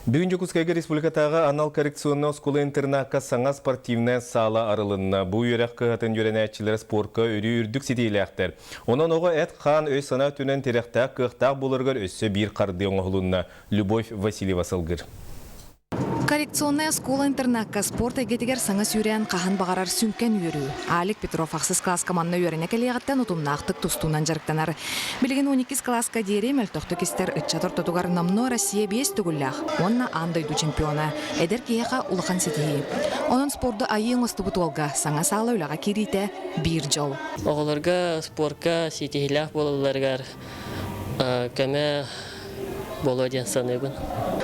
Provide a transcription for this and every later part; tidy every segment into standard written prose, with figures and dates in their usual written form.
Бүгүн Дьокуускайга республикатааҕы анал коррекционнай оскуола-интернакка саҥа спортивнай саала арылынна. Бу үөрэх кыһатын үөрэнээччилэрэ спорка өрүү үрдүк ситиилээхтэр. Онон оҕо эт-хаан, өй-санаа өттүнэн тирэхтээх, кыахтаах буоларыгар өссө биир хардыы оҥоһулунна. Любовь Васильева салгыыр. Коррекционнай оскуола-интернакка спорт эйгэтигэр саҥа сүүрээн хаһан баҕарар сүҥкэн үөрүү. Алик Петров ахсыс кылааска манна үөрэнэ кэлиэҕиттэн утумнаахтык тустуунан дьарыктанар. Билигин 12 кылааска диэри мөлтөхтүк истэр ыччат ортотугар номнуо Россия биэс төгүллээх уонна аан дойду чемпиона, эдэр киһиэхэ улахан ситиһии. Онон спорду айыы оҥостубут уолга саҥа саала үлэҕэ киириитэ биир дьол. Оҕолорго спорка ситиһиилээх буолалларыгар көмө буолуо диэн саныыбын.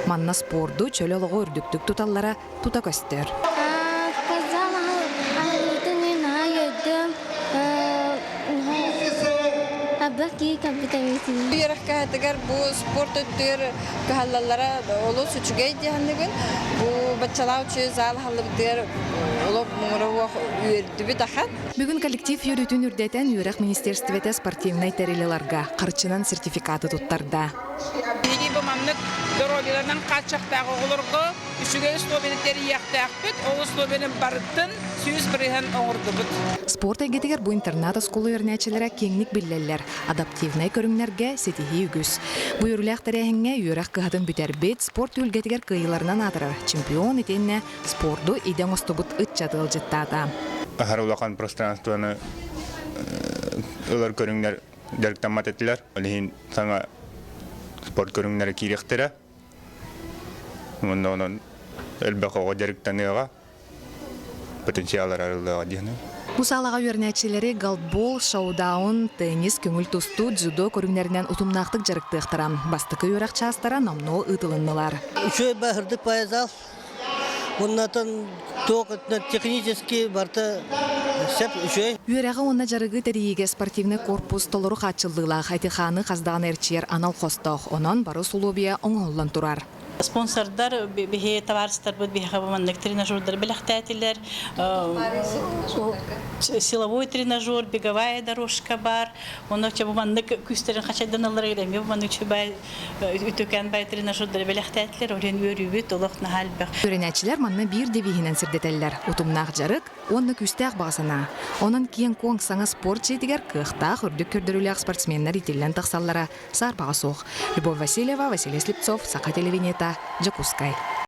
Манна спорду, чөл олоҕу үрдүктүк туталлара тута көстөр. Спортзал аһыллыытын мин наһаа үөрдүм. Абдах киһи компьютеритин. Үөрэх кыһатыгар бу спорт өттүгэр кыһаллаллара олус үчүгэй дии саныыбын. Бу баччалаах үчүгэй зал аһыллыбытыгар олох муҥура уох үөрдүбүт ахан. Бүгүн коллектив үөрүүтүн үрдэтэн үөрэх министиэристибэтэ спортивнай тэрил ыларга харчынан сертификаты туттарда. Биһиги бу маннык доруобуйаларынан хааччахтаах оҕолорго үчүгэй условияны тэрийиэхтээхпит. Ол условияны барытын 100% оҥордубут. Спорт эйгэтигэр бу интернат-оскуола үөрэнээччилэрэ киэҥник биллэллэр. Адаптивнай көрүҥнэргэ ситиһии үгүс. Бу үөрүүлээх тэрээһиҥҥэ үөрэх кыһатын бүтэрбит, спорт түһүлгэтигэр кыайыыларынан аатырар чемпион итиэннэ спорду идэ оҥостубут ыччат ыалдьыттаата. Аһара улахан пространствоны ылар көрүҥнэр дьарыктаммат этилэр. Ол иһин саҥа спорт көрүҥнэрэ киириэхтэрэ. Уонна онон элбэх оҕо дьарыктаныаҕа, потенциал арыллыаҕа диэн. Бу саалаҕа үөрэнээччилэри голбол, шоудаун, теннис, көҥүл тустуу, дзюдо көрүҥнэринэн утумнаахтык дьарыктыахтара. Бастакы үөрэх чаастара номнуо ыытылыннылар. Үчүгэй баһырдык поездал Уоннатан туох технически барыта сөп үчүгэй. Үөрэҕи уонна дьарыгы тэрийиигэ спортивнай корпус толору хааччыллыылаах эти-хааны хас даҕаны эрчийэр анал хостоох. Онон бары усулуобуйа оҥоһуллан турар. Спонсордар биһи табаарыстарбыт биһиэхэ бу маннык тренажердары бэлэхтээтилэр. Силовой тренажер, беговая дорожка бар. Онно бу маннык күүстэрин хачайданаллар эмиэ бу маннык үчүгэй Үтүкэн бай тренажердары бэлэхтээтилэр, ол үөрүүбүт олох наһаа элбэх. Үөрэнээччилэр манна биир девиһинэн сирдэтэллэр: утумнаах дьарык уонна күүстээх баҕа санаа. Онон киэҥ-куоҥ саҥа спорт дьиэтигэр кыахтаах үрдүк көрдөрүүлээх спортсменнар иитиллэн тахсаллара саарбаҕа суох. Любовь Васильева, Василий Слепцов, Саха телевидениета, Дьокуускай.